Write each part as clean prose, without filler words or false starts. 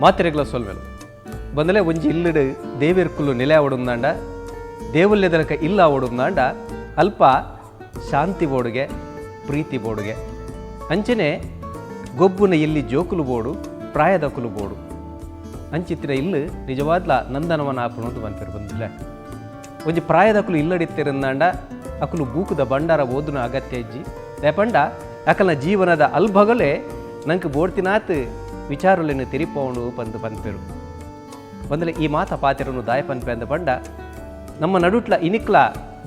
ಮಾತೆರೆಗ್ಲ ಸೊಲ್ಮೆಲು ಬಂದಲೆ ಒಂಜಿ ಇಲ್ಲಡು ದೇವೆರ್ಕುಲು ನೆಲೆ ಆವಡುಂದಾಂಡ, ದೇವಲ್ಯದಲಕ ಇಲ್ಲ ಆವಡುಂದಾಂಡ ಅಲ್ಪ ಶಾಂತಿ ಬೋಡುಗೆ, ಪ್ರೀತಿ ಬೋಡುಗೆ. ಅಂಚನೆ ಗೊಬ್ಬುನ ಎಲ್ಲಿ ಜೋಕುಲು ಬೋಡು, ಪ್ರಾಯದಕುಲು ಬೋಡು. ಅಂಚಿತ್ತಿನ ಇಲ್ಲು ನಿಜವಾದ್ಲ ನಂದನವನ ಆಪುಣದು ಪನ್ಪೆರ್. ಬಂದಿಲ್ಲ ಒಂಜಿ ಪ್ರಾಯದಕುಲು ಇಲ್ಲಡಿತ್ತಿರಂದಾಂಡ ಅಕುಲು ಬೂಕುದ ಭಂಡಾರ ಓದುನ ಅಗತ್ಯ ಇಜ್ಜಿ. ದಾಯೆಪಂಡ ಅಕಲ್ನ ಜೀವನದ ಅಲ್ಭಗಲೇ ನಂಕ್ ಬೋಡ್ತಿನಾತ್ ವಿಚಾರೊಲೆನ್ ತೆರಿಪಾವುಂಡು ಪಂದ್ ಪನ್ಪೆರ್. ಬಂದಲೆ ಈ ಮಾತ ಪಾತೆರನು ದಾಯ ಪನ್ಪೆ ಅಂದ್ ಪಂಡ, ನಮ್ಮ ನಡುಟ್ಲ ಇನಿಕ್ಲ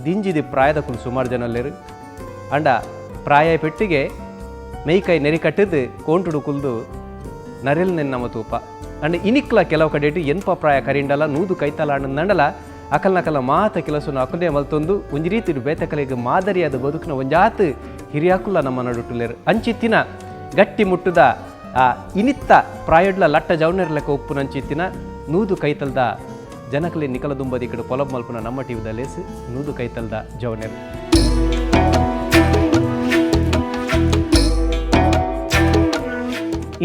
ದಿಂಜಿದಿ ಪ್ರಾಯದಕುಲು ಸುಮಾರು ಜನಲ್ಲೆರ್. ಆಂಡ ಪ್ರಾಯ ಪೆಟ್ಟಿಗೆ ಮೈಕೈ ನೆರಿಕಟ್ಟದ್ ಕೋಂಟುಡು ಕುಲ್ದು ನರೆಲ್ ನಮ ತೂಪ. ಅಂಡ ಇನಿಕ್ಲ ಕೆಲವು ಕಡೆಟ್ ಎನ್ಪ ಪ್ರಾಯ ಕರಿಂಡಲ 100 ಕೈತಲ ಆಂಡಲ ಅಕಲ್ನಕಲ ಮಾತ ಕೆಲಸನು ಅಕುಲೇ ಮಲ್ತೊಂದು ಒಂಜಿ ರೀತಿ ಬೇತಕಲೆಗ್ ಮಾದರಿಯಾದ ಬದುಕಿನ ಒಂಜಾತ್ ಹಿರಿಯಾಕುಲ ನಮ್ಮ ನಡುಟುಲ್ಲೆರ್. ಅಂಚಿತ್ತಿನ ಗಟ್ಟಿ ಮುಟ್ಟುದ ಆ ಇನಿತ್ತ ಪ್ರಾಯಡ್ಲ ಲಟ್ಟ ಜವನೆರ್ಲೆಕ ಉಪ್ಪುನಂಚಿತ್ತಿನ 100 ಕೈತಲ್ದ ಜನಕಲೆ ನಿಕಲ ದುಂಬದಿಕಡು ಪೊಲಬ್ ಮಲ್ಪುನ ನಮ್ಮ ಟಿವಿದ ಲೇಸ್ 100 ಕೈತಲ್ದ ಜವನೆರ್.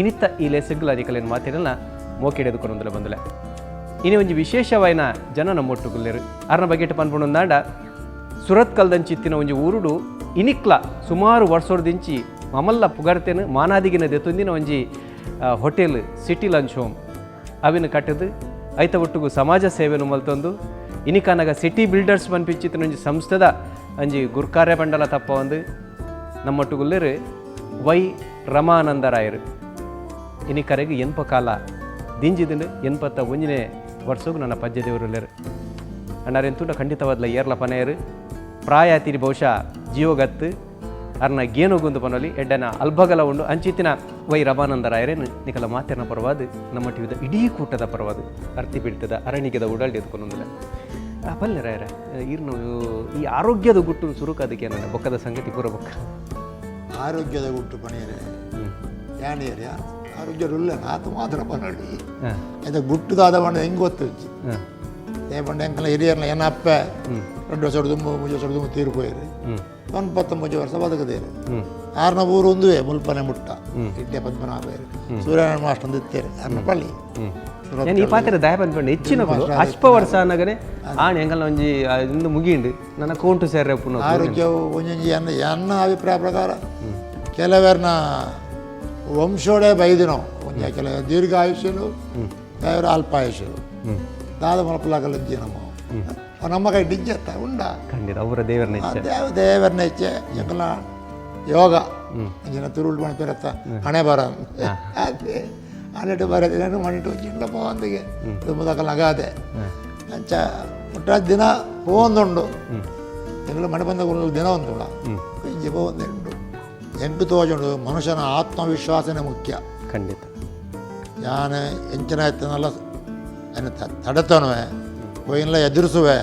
ಇನಿತ್ತ ಈ ಲೇಸುಗ್ಲ ನಿಕಲೆನ್ ಮಾತಿರಲ್ಲ ಮೋಕೆಡೆದುಕೊಂಡೊಂದುಲ ಬಂದುಲೆ. ಇನಿ ಒಂಜಿ ವಿಶೇಷವಾಯಿನ ಜನ ನಮ್ಮೊಟ್ಟುಗುಲ್ಲೆರ್. ಅರ್ನ ಬಗೆಟ್ ಪನ್ಪುಂಡಾಂಡ ಸುರತ್ ಕಲ್ದಂಚಿತ್ತಿನ ಒಂಜಿ ಊರುಡು ಇನಿಕ್ಲ ಸುಮಾರು ವರ್ಷೊಡ್ದಿಂಚಿ ಮಮಲ್ಲ ಪುಗರ್ತೆನ್ ಮಾನಾದಿಗಿನ ದೆತೊಂದಿನ ಒಂಜಿ ಹೋಟೆಲ್ ಸಿಟಿ ಲಂಚ್ ಹೋಮ್ ಅವಿನ ಕಟ್ಟದು ಐತ ಒಟ್ಟುಗು ಸಮಾಜ ಸೇವೆನು ಮಲ್ತೊಂದು ಇನಿಕನಗ ಸಿಟಿ ಬಿಲ್ಡರ್ಸ್ ಪನ್ಪಿಂಚಿತ್ತಿನ ಒಂಜಿ ಸಂಸ್ಥೆದ ಒಂಜಿ ಗುರ್ಕಾರ್ಯ ಬಂಡಲ ತಪ್ಪ ಒಂದು ನಮ್ಮೊಟ್ಟುಗುಲ್ಲೆರ್ ವೈ ರಮಾನಂದರಾಯರು. ಇನಿಕರೆಗ್ ಎನ್ಪ ಕಾಲ ದಿಂಜಿದಿಂಡು 81ನೇ ವರ್ಷಗು ನನ್ನ ಪಜ್ಜೆ ದೇವರುಲ್ಲೆರ್. ಅಣ್ಣಾರೆನ್ ತೂಂಡ ಖಂಡಿತವಾದ್ಲ ಏರ್ಲ ಪನೆಯರು. ಪ್ರಾಯ ತಿರಿ ಬಹುಶಃ ಜೀವಗತ್ತು ಅರ್ನ ಗೇನುಗುಂದು ಪನೊಲಿ ಎಡ್ಡನ ಅಲ್ಬಗಲ ಉಂಡು. ಅಂಚಿತ್ತಿನ ವೈ ರಮಾನಂದರಾಯರೇನು ನಿಕಲ ಮಾತೆರ್ನ ಪರವಾದ ನಮ್ಮ ಟಿವಿದ ಇಡೀ ಕೂಟದ ಪರವಾದ ಅರ್ತಿ ಬಿಡ್ತದ ಅರಣಿಗೆದ ಉಡಲ್ಡಿ ಎದ್ಕೊಂದೊಂದಿಲ್ಲ. ಪಲ್ಲೆ ರಾಯರ, ಈರ್ನ ಈ ಆರೋಗ್ಯದ ಗುಟ್ಟು ಸುರುಕು ಅದಕ್ಕೆ ನನ್ನ ಬೊಕ್ಕದ ಸಂಗತಿ ಪೂರ ಬೊಕ್ಕ. ಆರೋಗ್ಯದ ಗುಟ್ಟು ಪಣಿಯರೆ ಯಾಣಿಯರೆ ಆರೋಗ್ಯ ಉಲ್ಲ ನಾತು ಮಾತ್ರ ಪನೊಲಿ. ಅದು ಗುಟ್ಟುದಾದ ಬಣ್ಣ ಹೆಂಗೆ ಗೊತ್ತು ಏ ಪಂಡ ಎಂಕಲ ಹಿರಿಯರ್ನ ಏನ ಅಪ್ಪೆ 2 ವರ್ಷ ದುಂಬು 3 ವರ್ಷ ದುಂಬು ತೀರು ಪೋಯರು. 99 ವರ್ಷ ಬದುಕದೇರು. ಆರ್ನ ಊರು ಒಂದುವೆ ಮುಲ್ಪನೆ ಮುಟ್ಟ ಇಡ್ಡೆ ಪದ್ಮನಾಭ ಸೂರ್ಯನಾರಾಯಣ ಮಾಸ್ಟರ್ ಒಂದು ಇತ್ತೇರು ಆರ್ನ ಪಳ್ಳಿ. ನಾನು ಈ ಪಾತ್ರೆ ದಯ ಪನ್ಪಂಡು ಹೆಚ್ಚಿನ ಅಶ್ಪ ವರ್ಷ ಅನ್ನಗನೆ ಆಣ್ ಎಂಕಲ್ನ ಒಂಜಿ ಇಂದು ಮುಗಿಂಡು ನನ್ನ ಕೋಂಟು ಸೇರ್ರೆ ಪುನಃ. ಆರೋಗ್ಯವು ಒಂಜೊಂಜಿ ಅನ್ನ ಅಭಿಪ್ರಾಯ ಪ್ರಕಾರ ಕೆಲವರ್ನ ವಂಶೋಡೆ ಬೈದಿನೋ ಒಂಜಿ ಕೆಲವು ದೀರ್ಘ ಆಯುಷ್ಯನು ಕೆಲವರು ಅಲ್ಪಾಯುಷ್ಯರು ದಾದ ಮಲ್ಪಲಾಗಲ್ಲ ನಮ್ಮ ನಮ್ಮ ಕೈ ಡಿಂಚತ್ತ ಉಂಡ. ಖಂಡಿತ ಅವರ ದೇವರನ್ನ ಇಚ್ಛೆ. ದೇವರನ್ನ ಇಚ್ಛೆ. ಎಂಕಲ್ನ ಯೋಗ ಅಂಚಿನ ತುರುಳು ಮಣಪೇರತ್ತ ಹಣೆ ಬರ ಅದೇ ಹಣೆಟು ಬರದಿನ ಮಣಿಟು ಚಿಂಡ ಪೋವಂದಿಗೆ ದುಂಬುದಕಲ್ ನಗಾದೆ ಅಂಚ ಒಟ್ಟ ದಿನ ಪೋವೊಂದುಂಡು. ಎಂಕಲು ಮಣೆ ಬಂದ ದಿನ ಒಂದುಂಡ ಇಂಚಿ ಪೋವೊಂದುಂಡು. ಎಂಕು ತೋಜುಂಡು ಮನುಷ್ಯನ ಆತ್ಮವಿಶ್ವಾಸನೇ ಮುಖ್ಯ. ಖಂಡಿತ ಯಾನ್ ಎಂಚಿನ ಎತ್ತನಲ್ಲ ಅನ್ನ ತಡೆತನುವೆ ಒಯ್ಯನ್ಲ ಎದುರಿಸುವೆ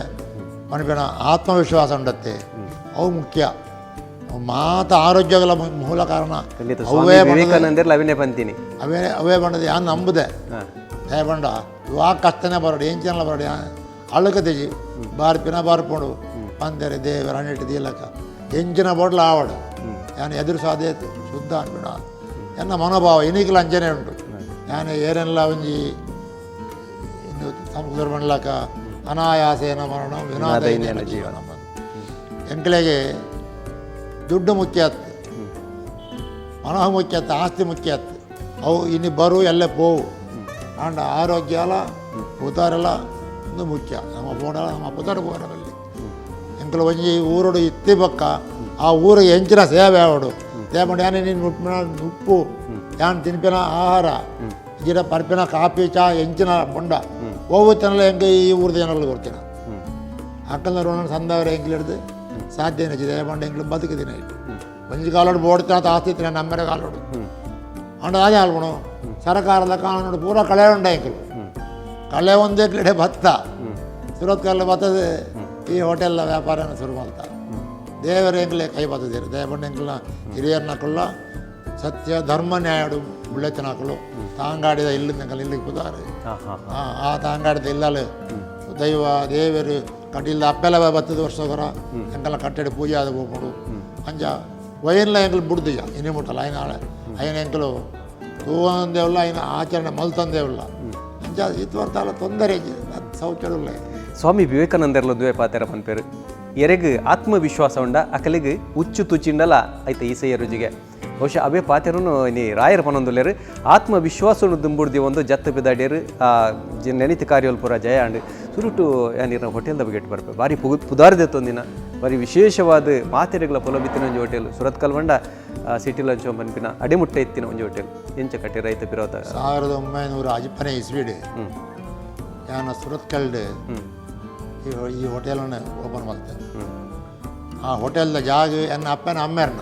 ಮನುಷ್ಯನ ಆತ್ಮವಿಶ್ವಾಸ ಉಂಡತ್ತೆ ಅವು ಮುಖ್ಯ. ಮಾತ ಆರೋಗ್ಯಗಳ ಮೂಲ ಕಾರಣ ಖಂಡಿತ. ಅವೇ. ವಿವೇಕಾನಂದರ್ಲ ಅವಿನೇ ಪಂತೀನಿ. ಅವೇ ಅವೇ ಬಂಡದ ಯಾನ್ ನಂಬುದೆ. ಹೇ ಬಂಡ ವಾ ಕಷ್ಟನೇ ಬರಡು ಎಂಚಿನಲ್ಲ ಬರಡು ಅಳುಕ ತೆಜಿ ಬಾರ್ಪಿನ ಬಾರ್ಪೋಡು ಪಂದರೆ ದೇವರ ಅಣಿಟ್ಟು ದೀಲಕ ಎಂಚಿನ ಬೋಡ್ಲ ಆವಡು ಯಾನ್ ಎದುರಿಸಾದೆ ಶುದ್ಧ ಅನ್ಬಿಡ ಎನ್ನ ಮನೋಭಾವ ಇನಿಕ್ಲ ಅಂಚನೆ ಉಂಟು. ಯಾನ್ ಏರೆಲ್ಲ ಒಂಜಿ ಇನ್ನು ಸಂಸ್ಕೃತ ಬಂಡ್ಲಕ ಅನಾಯಾಸೇನ ಮರಣ ವಿನಾದೈನೇನ ಜೀವನ. ಎಂಕ್ಲೆಗೆ ದುಡ್ಡು ಮುಖ್ಯ ಆತ್, ಮನಃ ಮುಖ್ಯ ಆತ್, ಆಸ್ತಿ ಮುಖ್ಯ ಆತ್. ಅವು ಇನ್ನು ಬರು ಎಲ್ಲ ಪೋವು. ಆಂಡ ಆರೋಗ್ಯ ಅಲ್ಲ ಪುತಾರೆಲ್ಲ ಒಂದು ಮುಖ್ಯ. ನಮ್ಮ ಬೋಡಲ್ಲ ನಮ್ಮ ಪುತಾರ ಬೋಡಲ್ಲಿ ಎಂಕಲು ಒಂಜಿ ಊರುಡು ಇತ್ತಿ ಬೊಕ್ಕ ಆ ಊರಿಗೆ ಎಂಚಿನ ಸೇವೆ ಆವಡು ದೇಪಂಡ ಯಾನೆ ನೀನು ಮುಪ್ಪಿನ ಉಪ್ಪು ಯಾನ್ ತಿನ್ಪಿನ ಆಹಾರ ಗಿಡ ಪರ್ಪಿನ ಕಾಫಿ ಚಾ ಎಂಚಿನ ಬೊಂಡ ಹೋಗುತ್ತನಲ್ಲ ಎಂಕ ಈ ಊರದ ಜನಗಳು ಕೊಡ್ತೀನ ಅಕ್ಕಲ್ನ ರೋಣ ಸಂದವರ ಎಂಕ್ಲು ಹಿಡ್ದು ಸಾಧ್ಯ ಏನಿದೆ ದೇಪಂಡ ಎಂಕ್ಲು ಬದುಕಿದಿನ ಇಟ್ಟು ಒಂಜಿ ಕಾಲೋಡು ಬೋಡ್ತಾನ ಆಸ್ತಿ ಇತ್ತಿನ ನಮ್ಮೆರೆ ಕಾಲೋಡು ಅಂಡ ಅದೇ ಆಲ್ಪಣು ಸರಕಾರದ ಕಾನೂನು ಪೂರ ಕಳೆ ಉಂಡ ಎಂಕಲು ಕಳೆ ಒಂದೇ ಕಡೆ ಭತ್ತ ಸುರತ್ಕಲ್ ಬತ್ತದ ಈ ಹೋಟೆಲ್ ವ್ಯಾಪಾರನ ಶುರು ಮಾಡ್ತ ದೇವರ ಎಂಕ್ಲೆ ಕೈ ಬತ್ತದಿರು ದೇವಣ್ಣ ಎಂಕ್ಲ ಹಿರಿಯರ್ನಕುಲ್ಲ ಸತ್ಯ ಧರ್ಮ ನ್ಯಾಯಡು ಬುಳ್ಳೆತ್ತನಕುಲು ತಾಂಗಾಡಿದ ಇಲ್ಲಿಂದ ಇಲ್ಲಿಗೆ ಪುದಾರು. ಆ ತಾಂಗಾಡಿದ ಇಲ್ಲಲು ದೈವ ದೇವರು ಕಟ್ಟಿಲ್ಲ ಅಪ್ಪೆಲ್ಲ ಬತ್ತದ ವರ್ಷ ಎಂಕಲ್ಲ ಕಟ್ಟಡ ಪೂಜೆ ಆದ ಹೋಗ್ಬಿಡು ಅಂಚ ವೈನ್ಲ ಎಂಕಲು ಬುಡ್ದಿಜ ಇನಿ ಮುಟ್ಟಲ್ಲ ಐನ ಐನ ಎಂಕಲು ತೂವಂದೇವಲ್ಲ ಐನ ಆಚರಣೆ ಮಲ್ತಂದೇವಲ್ಲ ಅಂಚ ಇತ್ವರ್ತಾಲ ತೊಂದರೆ ಸೌಖ್ಯಡುಲ್ಲ. ಸ್ವಾಮಿ ವಿವೇಕಾನಂದರ್ಲ ದ್ವೇ ಪಾತೆರ ಪನ್ಪೇರು ಎರೆಗ್ ಆತ್ಮವಿಶ್ವಾಸ ಉಂಡ ಅಕಲಿಗ್ ಉಚ್ಚು ತುಚಿಂಡಲ ಐತ ಈಸೆಯ ರುಜಿಗೆ. ಬಹುಶಃ ಅವೇ ಪಾತೆರನು ಇನಿ ರಾಯರ್ ಪನೊಂದುಲ್ಲೆರ್ ಆತ್ಮವಿಶ್ವಾಸನು ದುಂಬುಡ್ದಿ ಒಂದು ಜತ್ತ ಬಿದಾಡಿಯರು ಆ ನೆನಿತ ಕಾರ್ಯೋಲ್ ಪೂರ ಜಯ ಅಂಡ್ ಸುರುಟು ಯಾನಿರ್ನ ಹೋಟೆಲ್ದ ಬಗ್ಗೆ ಬರ್ಪೆ ಬಾರಿ ಪುದಾರ್ದೆತ್ತೊಂದಿನ ಬಾರಿ ವಿಶೇಷವಾದ ಮಾತೆರೆಗಳ ಪೊಲಬಿತ್ತಿನ ಒಂಜಿ ಹೋಟೆಲ್ ಸುರತ್ಕಲ್ ಬಂಡ ಸಿಟಿ ಲಂಚ್ ಪನ್ಪಿನ ಅಡಿಮುಟ್ಟೆ ಇತ್ತಿನ ಒಂಜಿ ಹೋಟೆಲ್ ಎಂಚ ಕಟ್ಟಿ ರೈತ ಪಿರೋತ 1950ನೇ ಇಸ್ವಿಡ್ ಯಾನ ಸುರತ್ಕಲ್ಡ್ ಈ ಹೋಟೆಲನ್ನು ಓಪನ್ ಮಾಡ್ತೆ. ಆ ಹೋಟೆಲ್ದ ಜಾಗ ಎನ್ನ ಅಪ್ಪನ ಅಮ್ಮೇರ್ನ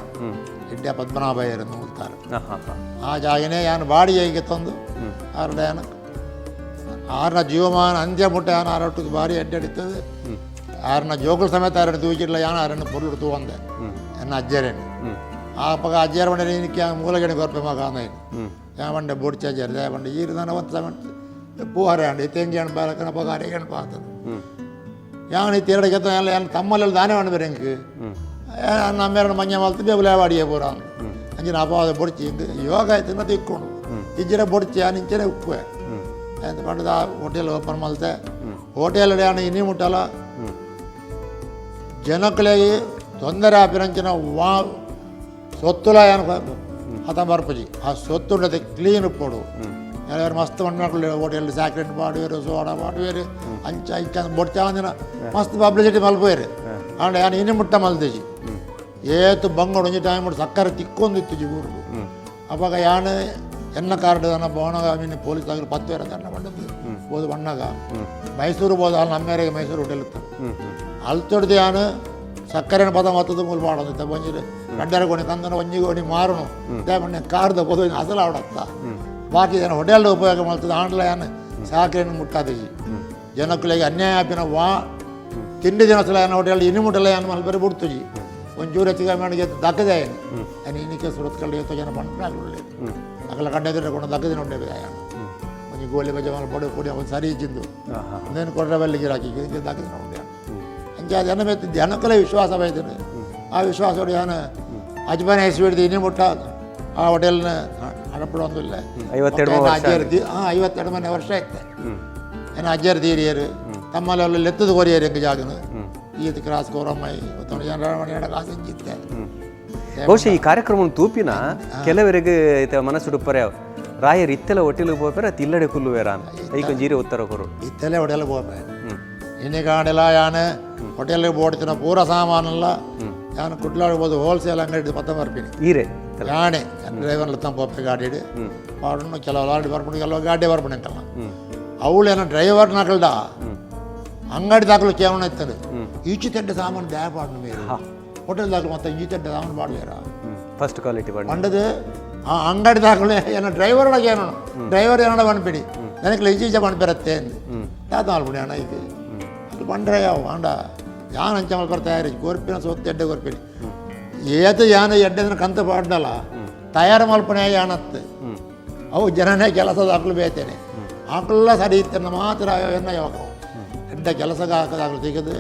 ಇಡ್ಡ ಪದ್ಮನಾಭಯ್ಯರನ್ನು ಹೋಗ್ತಾರೆ. ಹಾಂ ಹಾಂ ಹಾಂ ಆ ಜಾಗನೇ ಯಾನು ಬಾಡಿಗೆಗೆ ತಂದು ಆರ್ಡ ಯಾನ ಆರ್ನ ಜೀವಮಾನ ಅಂತ್ಯ ಮುಟ್ಟ ಯಾನ ಆರೊಟ್ಟಿಗೆ ಭಾರಿ ಅಡ್ಡಾಡಿತ್ತದೆ. ಆರ್ನ ಜೋಕುల ಸಮೇತ ಆರನ್ನು ತೂಚಿಡ್ಲ ಯಾನ ಆರನ್ನು ಪೊರ್ಲು ತೂವಂದೆ ಎನ್ನ ಅಜ್ಜರೇನು. ಆ ಪಗ ಅಜ್ಜರ ಬಂಡೆ ನಿನಕ್ಕೆ ಮೂಲಗಣಿ ಕೊರ್ಪೆ ಮಗ ಅಂದೈನು. ಯಾ ಬಂಡೆ ಬೊಡ್ಚ ಅಜ್ಜರ ದಯ ಬಂಡೆ ಈರು ಒಂದು ಸಮೇತ ಪೂಹರೆ ಅಂಡಿ ತೆಂಗಿ ಹಣ್ಣು ಬಾಲಕನ ಪಗ ಅರೆಗೆ ಹಣ್ಣು ಪಾತದ ಯಾನ್ ಇತ್ತೆ ಎರಡು ಕೆತ್ತ ಎಲ್ಲ ಯಾನ್ ತಮ್ಮಲ್ಲೆಲ್ಲ ದಾನೆ వండు ಬೇರೆ ನಮ್ಮೇರನ ಮಂಜ ಮಲ್ತು ಬೇಬುಲೆ ವಾಡಿಯೇ ಪೂರ ಅಂಚಿನ ಅಪವಾದ ಬೊಡ್ಚಿ ಇಂದು ಯೋಗ ಆಯ್ತು ತಿಕ್ಕೊಂಡು ಇಜ್ಜಿರ ಬೊಡ್ಚಿ ಯಾನ್ ಇಂಚನೆ ಉಪ್ಪು ಅಂತ ಪಂಡದ ಆ ಹೋಟೆಲ್ ಓಪನ್ ಮಲ್ತೆ. ಹೋಟೆಲ್ ಯಾನ್ ಇನಿ ಮುಟ್ಟಲ ಜನಕ್ಕಳಿಗೆ ತೊಂದರೆ ಆಪಿನಂಚಿನ ವಾ ಸೊತ್ತುಲ ಯಾನ್ ಹತ ಬರ್ಪುಜಿ. ಆ ಸೊತ್ತುಂಡತೆ ಕ್ಲೀನ್ ಉಪ್ಪೋಡು ಎಲ್ಲರೂ ಮಸ್ತ್ ಮಣ್ಣು ಹೋಟೆಲ್ ಸಾಕ್ರೆಂಟ್ ಮಾಡುವೇರು ಸೋಡಾ ಮಾಡುವೇರು ಅಂಚ ಇಂಚ ಬೊಡ್ಚಾಂದಿನ ಮಸ್ತ್ ಪಬ್ಲಿಸಿಟಿ ಮಲ್ಪುವೇರು. ಆಂಡ ಯಾನ್ ಇನಿ ಮುಟ್ಟ ಮಲ್ದೇಜಿ ಏತು ಬಂಗೋಡು ಒಂಜಿ ಟೈಮ್ ಸಕ್ಕರೆ ತಿಕ್ಕೊಂದಿತ್ತು ಜಿ ಊರು. ಅವಾಗ ಯಾನ್ ಎನ್ನ ಕಾರ್ಡ್ ದನ ಬೋಣಗ ಮೀನು ಪೊಲೀಸ್ ಆಗಲು ಪತ್ತು ತನ್ನ ಬಂಡದ್ದು ಬೋದು ಬಣ್ಣಗ ಮೈಸೂರು ಬೋದು ಅಲ್ಲಿ ನಮ್ಮೇರೆಗೆ ಮೈಸೂರು ಹೋಟೆಲ್ ಇತ್ತು. ಅಲ್ತೊಡ್ದು ಯಾನು ಸಕ್ಕರೆನ ಪದ ಮತ್ತದ ಮೂಲ ಮಾಡೋದು ಒಂಜಿ ರಡ್ಡರ ಗೋಣಿ ಕಂದನ ಒಂಜಿ ಗೋಣಿ ಮಾರುನು ಬಣ್ಣ ಕಾರ್ದ ಪೋದು ಅಸಲ ಆವಡತ್ತ ಬಾಕಿ ಜನ ಹೋಟೆಲ್ ಉಪಯೋಗ ಮಾಡ್ತದೆ. ಆಂಡ್ಲ ಯಾನು ಸಾಕರೆಯನ್ನು ಮುಟ್ಟಾದಜಿ ಜನಕ್ಕಳಿಗೆ ಅನ್ಯಾಯ ಆಪಿನ ವಾ ತಿಂಡಿ ದಿನಸಲ ಯಾನ ಹೋಟೆಲ್ ಇನಿ ಮುಟ್ಟಲ್ಲ ಯಾನು ಮಲ್ಬರಿ ಬಿಡ್ತುಜಿ ಒಂಚೂರು ಹೆಚ್ಚಿಗೆ ಮಾಡಿಗೆ ದಕ್ಕದೆ ಏನು ಯಾನು ಇನ್ನಿಕ್ಕೆ ಸುರತ್ಕಲ್ ಎತ್ತೋ ಜನ ಪಂಪನಾಗಲೇ ಅಕಲ ಕಂಡೆದ್ರೆ ಕೊಂಡು ದಕ್ಕದಿನ ಉಂಡೆ ಯಾನು ಒಂಜಿ ಗೋಲಿ ಬಜೆ ಮಲ್ ಪೊಡೆ ಪೊಡಿ ಒಂದು ಸರಿ ಇಜ್ಜಿಂದು ಇನ್ನೇನು ಕೊಡ್ರೆ ಬಲ್ಲಿಗೆ ಹಾಕಿ ದಕ್ಕದಿನ ಉಂಡೆ. ಅಂಚೆ ಜನ ಮೆತ್ತ ಜನಕ್ಕಲೇ ವಿಶ್ವಾಸ ಬೈತೀನಿ. ಆ ವಿಶ್ವಾಸ ಯಾನು ಅಜ್ಬಾನೆ ಇಸ್ವಿಡ್ದು ಇನಿ ಮುಟ್ಟ ಆ ಹೋಟೆಲ್ನ ಹಣಪಡೊಂದಿಲ್ಲ. 52 ವರ್ಷ. ಅಜ್ಜರ್ ಹಾಂ 52 ಮನೆ ವರ್ಷ ಆಯ್ತು. ಏನ ಅಜ್ಜರ್ ತೀರಿಯರು ತಮ್ಮಲ್ಲೆಲ್ಲ ಲೆತ್ತದ ಕೊರಿಯರು ಹೆಂಗೆ ಜಾಗನು ಈತ ಕ್ರಾಸ್ ಕೋರಮ್ಮ ಜನರ ಮನೆ ಕಾಸು ಇಂಚಿತ್ತೆ. ಬಹುಶಃ ಈ ಕಾರ್ಯಕ್ರಮ ತೂಪಿನ ಕೆಲವರಿಗೆ ಮನಸ್ಸುಡುಪ್ಪರೆ ರಾಯರ್ ಇತ್ತೆಲ್ಲ ಹೋಟೆಲ್ ಪೋಪೆರ ತಿಲ್ಲಡೆ ಕುಲ್ಲುವೇರ ಐಕೊಂಜಿ ಜೀರೆ ಉತ್ತರ ಕೊರು. ಇತ್ತೆಲ್ಲ ಹೋಟೆಲ್ ಪೋಪೆ ಇನ್ನಿ ಕಾಡೆಲ್ಲ ಯಾನು ಹೋಟೆಲ್ಗೆ ಬೋಡ್ತಿನ ಪೂರ ಸಾಮಾನೆಲ್ಲ ಯಾನು ಕುಡ್ಲಾಡ್ಬೋದು ಹೋಲ್ಸೇಲ್ ಅಂಗಡಿ ಪತ್ತ ಬರ್ತೀನಿ. ಈರೆ ಯಾಣೆ ಡ್ರೈವರ್ ತಂಪ ಪೋಪೆ ಗಾಡಿ ಪಾಡನ್ನು ಕೆಲವು ಲಾರಿ ಬರ್ಪುಂಡು ಕೆಲವು ಗಾಡಿ ಬರ್ಪುಂಡು ಅಂಕಲ್ಲ ಅವಳು ಏನೋ ಡ್ರೈವರ್ ನಕಲ್ಡ ಅಂಗಡಿ ದಾಖಲು ಕೇವಣ ಇತ್ತದು ಈಚೆ ತೆಡ್ಡ ಸಾಮಾನು ದ್ಯಾ ಪಾಡು ಮೇರು ಹೋಟೆಲ್ ದಾಖಲು ಮತ್ತೆ ಈಚೆ ತೆಡ್ಡ ಸಾಮಾನು ಪಾಡುವೇರ ಫಸ್ಟ್ ಕ್ವಾಲಿಟಿ ಬಣ್ಣ ಪಂಡದು ಆ ಅಂಗಡಿ ದಾಖಲು ಏನೋ ಡ್ರೈವರ್ ಒಳಗೆ ಏನೋ ಡ್ರೈವರ್ ಏನೋ ಬಂದ್ಬಿಡಿ ನನಗೆ ಈಚೆ ಈಚೆ ಬಂದ್ಬಿರತ್ತೆ ಅಂದು ತಾತ ಮಲ್ಪುಡಿ ಅಣ್ಣ ಇದು ಅದು ಬಂಡ್ರೆ ಯಾವ ಅಂಡ ಯಾನ್ ಅಂಚ ಮಲ್ಪರ ತಯಾರಿ ಗೊರ್ಪಿನ ಸೊತ್ತು ಎಡ್ಡೆ ಗೊರ್ಪಿನಿ ಏತ ಯಾನ ಎಡ್ಡೆ ಕಂತ ಪಾಡ್ನಲ್ಲ ತಯಾರು ಮಲ್ಪನೆ ಯಾನತ್ತು ಅವು ಜನನೇ ಕೆಲಸದ ಆಕಳು ಬೇತೇನೆ ಆಕಳೆಲ್ಲ ಸರಿ ಇತ್ತನ್ನ ಮಾತ್ರ ಎನ್ನ ಯಾವಾಗ ಎಡ್ಡ ಕೆಲಸಕ್ಕೆ ಹಾಕದ ಆಕಳು ತೆಗೆದು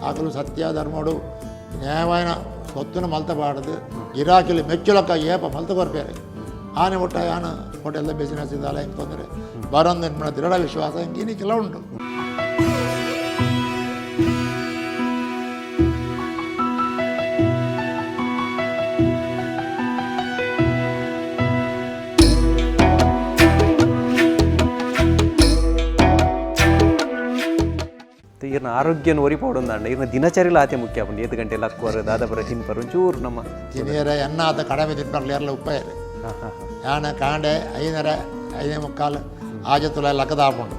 ಆಕಳು ಸತ್ಯ ಧರ್ಮಡು ನ್ಯಾಯವಾಯನ ಸೊತ್ತುನ ಮಲ್ತ ಪಾಡದು ಗಿರಾಕಿಲು ಮೆಚ್ಚುಲಕ್ಕ ಏಪ ಮಲ್ತ ಕೊರ್ಪೇರೆ ಆನೆ ಮುಟ್ಟ ಯಾನ ಹೋಟೆಲ್ದ ಬಿಸಿನೆಸ್ ಇದ್ದಲ್ಲ ಹಿಂಗೆ ತೊಂದರೆ ಬರೊಂದು ದೃಢ ವಿಶ್ವಾಸ ಹಿಂಗೆ ಇನ್ನಿಕ್ಕೆಲ್ಲ ಉಂಟು. ಈರ್ನ ಆರೋಗ್ಯನ ಒರಿಪೋಡೊಂದಾಂಡ ಈರ್ನ ದಿನಚರಿಲ ಆತೆ ಮುಖ್ಯ ಆಪುಂಡು ಏತ್ ಗಂಟೆ ಲಕ್ಕುವರು ದಾದಾಪುರ ತಿನ್ಪರು ಒಂಚೂರು ನಮ್ಮ ತಿನಿಯರ ಎನ್ನ ಆತ ಕಡಿಮೆ ತಿನ್ಪರ್ಲಿ ಎರಲ ಉಪ್ಪಾಯರು ಹಾಂ ಹಾಂ ಯಾನ ಕಾಂಡೆ 5:30 5:45 ಆಜತ್ತುಲ ಲಕ್ಕದ ಆಪುಂಡು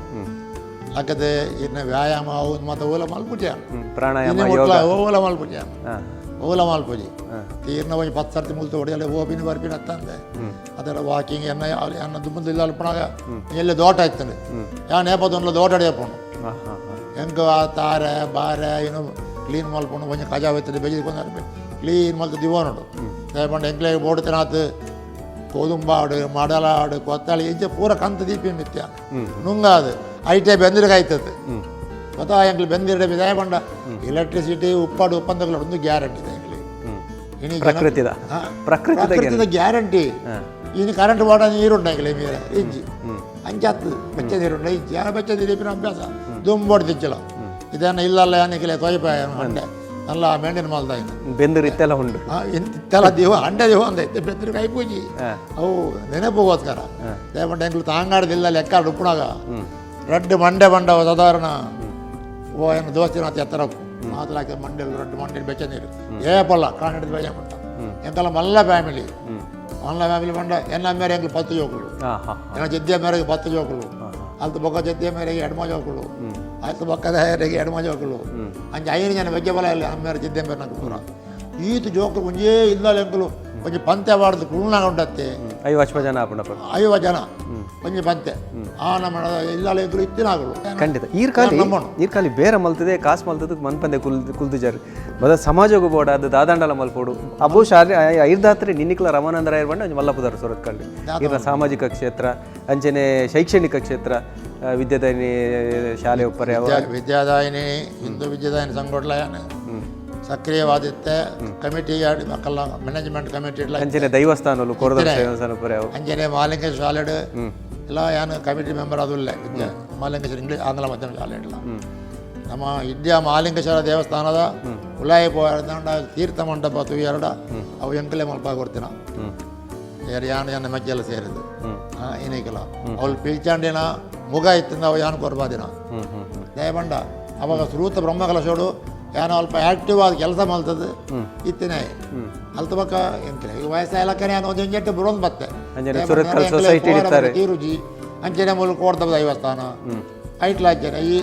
ಲಕ್ಕದ ಇನ್ನ ವ್ಯಾಯಾಮ ಅವು ಮತ್ತು ಓಲ ಮಲ್ಪುಜಿ ಪ್ರಾಣಾಯಾಮ ಯೋಗ ಓಲ ಮಲ್ಪುಜಿ ಹಾಂ ಓಲ ಮಲ್ಪುಜಿ ತೀರ್ನ ಒಂಜಿ 10 ಸರ್ತಿ ಮುಲ್ತು ಹೊಡೆಯಲ್ಲ ಓಪಿನ ಬರ್ಪಿನ ಅತ್ತಂದೆ ಅದರ ವಾಕಿಂಗ್ ಎನ್ನ ಎನ್ನ ದುಮ್ಮದ ಇಲ್ಲ ಅಲ್ಪನಾಗ ಎಲ್ಲಿ ದೋಟ ಆಯ್ತಂದೆ ಯಾನ್ ಏಪದೊಂದ್ಲ ದೋಟ ಅಡಿಯಪ್ಪುಂಡು ಹಾಂ ಹಾಂ ಹಾಂ ಎಂಕ ಆ ತಾರೆ ಬಾರೆ ಏನು ಕ್ಲೀನ್ ಮಲ್ಪುಂಡು ಒಂಜಿ ಕಜಾ ಹೋಯ್ತದೆ ಬೆಜಿದ್ ಕ್ಲೀನ್ ಮಲ್ತು ದಿವನುಂಡು ಪಂಡ ಎಂಕ್ಲೆ ಬೋಡ್ತಿನಾತ್ ಕೋದುಂಬಾಡು ಮಡಲಾಡು ಕೊತ್ತಾಳಿ ಇಂಚ ಪೂರ ಕಂತ ದೀಪಿ ಮಿತ್ಯ ನುಂಗಾದು ಐಟೆ ಬೆಂದಿರ ಕಾಯ್ತದೆ ಗೊತ್ತಾ ಎಂಕ್ಲೆ ಬೆಂದಿರ ದಯ ಪಂಡ ಎಲೆಕ್ಟ್ರಿಸಿಟಿ ಉಪ್ಪಾಡು ಒಪ್ಪಂದಗಳು ಒಂದು ಗ್ಯಾರಂಟಿ ಇದೆ ಎಂಕ್ಲೆ. ಇನಿ ಜನ- ಪ್ರಕೃತಿದ. ಹಾ. ಪ್ರಕೃತಿದ ಪ್ರಕೃತಿದ ಗ್ಯಾರಂಟಿ. ಇನ್ನು ಕರೆಂಟ್ ವಾಡ ನೀರುಂಡ ಎಂಕಲೆ ಮೀರ ಇಜ್ಜಿ ಅಂಚಾತ್ ಬೆಚ್ಚ ನೀರುಂಡ ಇಜ್ಜಿ. ಯಾರ ಬೆಚ್ಚ ನೀರು ಇಪ್ಪಿನ ಅಭ್ಯಾಸ ದುಂಬೋಡು ತಿಚ್ಚಲ ಇದನ್ನ ಇಲ್ಲಲ್ಲ ಯಾನಿಕಲೆ ತೊಯ್ಪ ಹಂಡೆ ನಲ್ಲ ಮೇಂಟೈನ್ ಮಲ್ದ ಇನ್ನು. ಬೆಂದರು ಇತ್ತೆಲ್ಲ ಉಂಡು. ಇಂತೆಲ್ಲ ದೇವ ಅಂಡೆ ದೇವ ಅಂದ ಇತ್ತೆ ಬೆತ್ತರು ಕೈ ಪೂಜಿ ಅವು ನೆನಪುಗೋಸ್ಕರ. ದೇವಂಡ ಎಂಕ್ಲು ತಾಂಗಾಡ್ದಿಲ್ಲ ಲೆಕ್ಕ ಉಪ್ಪುನಾಗ ರಡ್ಡು ಮಂಡೆ ಬಂಡವ ಸಾಧಾರಣ ಓ ಏನು ದೋಸ್ತಿನ ಎತ್ತರ ಮಾತಲಾಕಿ ಮಂಡೆಲು ರಡ್ಡು ಮಂಡೆಲು ಬೆಚ್ಚ ನೀರು ಏ ಪೊಲ್ಲ ಕಾಣಿಡಿದ ಬೆಚ್ಚ ಬಂಟ. ಎಂತೆಲ್ಲ ಮಲ್ಲ ಫ್ಯಾಮಿಲಿ, ಮಲ್ಲ ಫ್ಯಾಮಿಲಿ ಬಂಡ. ಎನ್ನ ಮೇರೆ ಎಂಕ್ಲು 10 ಜೋಕುಲು. ಹಾ ಹಾ ಎನ್ನ ಜದ್ದಿಯ ಮೇರೆಗೆ 10 ಜೋಕುಲು, ಅಲ್ತ ಬೊಕ್ಕ ಜದ್ದಿಯ ಮೇರೆಗೆ ಎಡ್ಮ ಜೋಕುಲು, ಅಲ್ತ ಬೊಕ್ಕದ ಮೇರೆಗೆ ಎಡ್ಮ ಜೋಕುಲು. ಅಂಚ 5 ಜನ ಬೆಜ್ಜ ಬಲ ಇಲ್ಲ ಅಮ್ಮೇರೆ ಜದ್ದಿಯ ಮೇರೆ ನಂಗೆ ಪೂರ ಈತ ಜೋಕುಲು ಒಂಜೇ ಇಲ್ಲ ಎಂಕುಲು ಒಂಜಿ ಪಂತೆ ಬಾಡ್ದು ಕುಳ್ನಾಗ ಉಂಡತ್ತೆ. 50 ಜನ ಆಪುಂಡಪ್ಪ. 50 ಜನ ಒಂಜಿ ಪಂತೆ ಆ ನಮ್ಮ ಇಲ್ಲ ಎಂಕುಲು ಇತ್ತಿನಾಗಲು. ಖಂಡಿತ ಈರ್ಕಾಲಿ ನಂಬೋಣ. ಈರ್ಕಾಲಿ ಬೇರೆ ಮಲ್ತದೆ ಕಾಸು ಮಲ್ತದೆ ಮನ್ಪಂದೆ ಕುಲ್ ಕುಲ್ದುಜಾರು ಬದ ಸಮಾಜಗೂ ಬೋಡ ಅದು ದಾದಾಂಡಲ ಮಲ್ಪೋಡು ಅಬು ಶಾಲೆ ಐರ್ದಾತ್ರಿ ನಿನ್ನಿಕ್ಲ ರಮಾನಂದ ರಾಯರ್ ಬಂಡ ಒಂಜಿ ಮಲ್ಲಪುದಾರ ಸುರತ್ಕಲ್ಲು ಇರ್ನ ಸಾಮಾಜಿಕ ಕ್ಷೇತ್ರ ಅಂಚನೆ ಶೈಕ್ಷಣಿಕ ಕ್ಷೇತ್ರ ವಿದ್ಯಾದಾಯಿನಿ ಶಾಲೆ ಉಪ್ಪರೆ ಅವ ವಿದ್ಯಾದಾಯಿನಿ ಹಿಂದೂ ವಿದ್ಯಾದಾಯಿನಿ ಸಂಘಟನೆ ಸಕ್ರಿಯವಾದಿತ್ತೆ ಕಮಿಟಿ ಮಕ್ಕಳ ಮ್ಯಾನೇಜ್ಮೆಂಟ್ ಕಮಿಟಿ ಇಡ್ಲ. ಅಂಚನೆ ದೈವಸ್ಥಾನಲು ಕೋರದ ದೇವಸ್ಥಾನ ಉಪ್ಪರೆ ಅವು. ಅಂಜನೆ ಮಾಲಿಂಗೇಶ್ವರ ಶಾಲೆಡ್ ಎಲ್ಲ ಯಾನು ಕಮಿಟಿ ಮೆಂಬರ್ ಅದುಲ್ಲೆ. ವಿದ್ಯಾ ಮಾಲಿಂಗೇಶ್ವರ ಇಂಗ್ಲೀಷ್ ಆಂಗ್ಲ ಮಾಧ್ಯಮ ಶಾಲೆ ಇಡ್ಲ. ನಮ್ಮ ವಿದ್ಯಾ ಮಾಲಿಂಗೇಶ್ವರ ದೇವಸ್ಥಾನದ ಉಲಾಯಿ ಪೋಂಡ ತೀರ್ಥ ಮಂಟಪ ತುಯ್ಯರಡ ಅವು ಎಂಕಲೆ ಮಲ್ಪ ಕೊಡ್ತೀನ ಯಾರು ಯಾನು ಯಾನ ಮಜ್ಜೆಲ್ಲ ಸೇರಿದ್ದು ಇನ್ನಿಕಲ ಅವಳು ಪಿಲ್ಚಾಂಡಿನ ಮುಗ ಇತ್ತಿಂದ ಅವು ಯಾನು ಕೊರ್ಬಾದಿನ. ಹ್ಮ್ ಹ್ಮ್ ಹ್ಮ್ ದಯಬಂಡ ಅವಾಗ ಸುರೂತ ಬ್ರಹ್ಮಕಲಶೋಡು ಯಾನೋ ಅಲ್ಪ ಆ್ಯಕ್ಟಿವ್ ಆದ ಕೆಲಸ ಮಲ್ತದ್ದು ಇತ್ತಿನೇ ಅಲ್ತ ಬಕ್ಕ ಎಂಕಲೆ ಈಗ ವಯಸ್ಸಾಯಲಕ್ಕನೆ ಯಾನು ಒಂದು ಎಂಜೆಟ್ಟು ಬರೋದು ಬತ್ತೆ. ಅಂಚನೆ ಸುರತ್ಕಲ್ ಸೊಸೈಟಿ ಇಡ್ತಾರೆ. ತೀರುಜಿ ಅಂಚನೆ ಮೂಲಕ ಕೋಡ್ತವ ದೈವಸ್ಥಾನ ಐಟ್ಲ ಅಂಚನೆ ಈ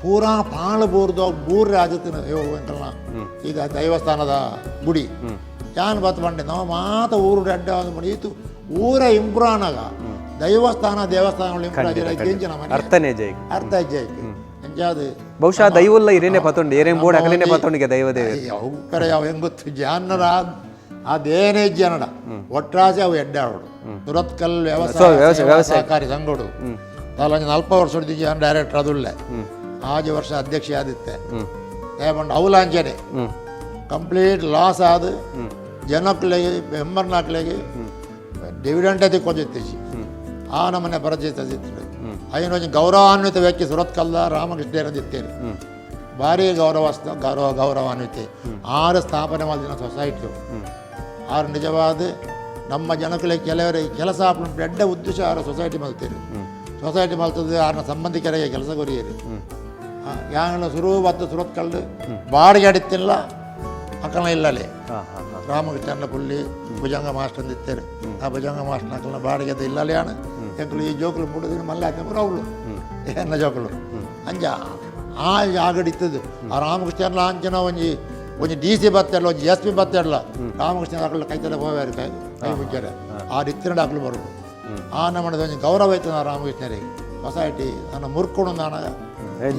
ಪೂರಾ ಪಾಳು ಬೂರ್ದು ಬೂರ್ ರಾಜತಿನ ಎಂಕಲ್ನ ಈಗ ದೈವಸ್ಥಾನದ ಗುಡಿ ಯಾನ್ ಬತ್ ಬಂಡೆ ನಾವು ಮಾತ ಊರು ಅಡ್ಡ ಒಂದು ಈತು ಊರ ಇಂಪ್ರೂವ್ ಆನಾಗ ದೈವಸ್ಥಾನ ದೇವಸ್ಥಾನಗಳು ಇಂಪ್ರೂವ್ ಆಗಿರ ಮನೆ ಅರ್ಥನೇ ಜೈ. ಅರ್ಥ ಆಯ್ತು ಅಂಚಾದು. ಬಹುಶಃ ದೈವಲ್ಲ ಇರೇನೆ ಪತೊಂಡು ಏರೇನ್ ಬೋರ್ಡ್ ಅಕಲೇನೆ ಪತೊಂಡಿಗೆ ದೈವದೇವಿ. ಅವು ಕರೆ ಅವು ಹೆಂಗ್ ಗೊತ್ತು ಜಾನರ ಅದೇನೇ ಜನಡ ಒಟ್ರಾಸಿ ಅವು ಎಡ್ಡಾವಡು ಸುರತ್ಕಲ್ ವ್ಯವಸಾಯ ಸೇವಾ ಸಹಕಾರಿ ಸಂಘಡು ತಾಲೊಂದು 40 ವರ್ಷ ಜನ ಡೈರೆಕ್ಟರ್ ಅದುಲ್ಲೆ ಆಜು ವರ್ಷ ಅಧ್ಯಕ್ಷ ಆದಿತ್ತೆ ದಯಪಂಡು ಅವು ಅಂಚನೆ ಕಂಪ್ಲೀಟ್ ಲಾಸ್ ಆದ ಜನಕ್ಲೆಗೆ ಮೆಂಬರ್ನಾಕ್ಲೆಗೆ ಡಿವಿಡೆಂಟ್ ಅದಕ್ಕೆ ಕೊಂದಿತ್ತೀಚಿ ಆ ನಮ್ಮನೆ ಪರಿಚಿತ ಐನೊಂದು ಒಂಜಿ ಗೌರವಾನ್ವಿತ ವ್ಯಕ್ತಿ ಸುರತ್ಕಲ್ದ ರಾಮಕೃಷ್ಣೇರಂದಿತ್ತೇನೆ ಭಾರಿ ಗೌರವ ಗೌರವ ಗೌರವಾನ್ವಿತೆ ಆರು ಸ್ಥಾಪನೆ ಮಾಡಿದ ಸೊಸೈಟಿ ಆರು ನಿಜವಾದ ನಮ್ಮ ಜನಗಳಿಗೆ ಕೆಲವರಿಗೆ ಕೆಲಸ ಎಡ್ಡ ಉದ್ದೇಶ ಆರು ಸೊಸೈಟಿ ಮಲ್ತೇನೆ ಸೊಸೈಟಿ ಮಲ್ತದೆ ಆರ್ನ ಸಂಬಂಧಿಕರಿಗೆ ಕೆಲಸ ಕೊರಿಯರು ಯಾಂಗ್ಲ ಸುರು ಬತ್ತು ಸುರತ್ಕಲ್ಲು ಬಾಡಿಗೆ ಅಡಿತಿಲ್ಲ ಅಕ್ಕನ ಇಲ್ಲಲೆ ಹಾ ಹಾ ಹಾ ರಾಮಕೃಷ್ಣನ ಪುಳ್ಳಿ ಭುಜಂಗ ಮಾಸ್ಟರ್ ಅಂದಿತ್ತೇನೆ ಆ ಭುಜಂಗ ಮಾಸ್ಟರ್ ಅಕ್ಕನ ಬಾಡಿಗೆ ಇಲ್ಲಲೆ ಆಣ ಎಂಕುಲು ಈ ಜೋಕುಲು ಪುಡುದಿನ ಮಲ್ಲ ಹಾಕಿದ್ರೆ ಅವಳು ಎನ್ನ ಜೋಕುಲು ಅಂಚ ಆ ಜಾಗಡಿತ್ತದು ಆ ರಾಮಕೃಷ್ಣನ ಅಂಚನ ಒಂಜಿ ಒಂಜಿ ಡಿ ಸಿ ಬತ್ತೆಡ್ಲ ಒಂಜಿ ಎಸ್ ಪಿ ಬತ್ತೆಡ್ಲ ರಾಮಕೃಷ್ಣ ಅಕಲು ಕೈತಲೆ ಹೋಗ್ಯಾರ ಕೈ ಕೈ ಮುಗ್ಯಾರ ಆ ರೀತಿನ ಡಾಕ್ಲು ಬರೋದು ಆ ನಮ್ಮದ ಒಂಜಿ ಗೌರವ ಐತೆ ಆ ರಾಮಕೃಷ್ಣರಿಗೆ ಸೊಸೈಟಿ ನನ್ನ ಮುರ್ಕೊಂಡು ನಾನ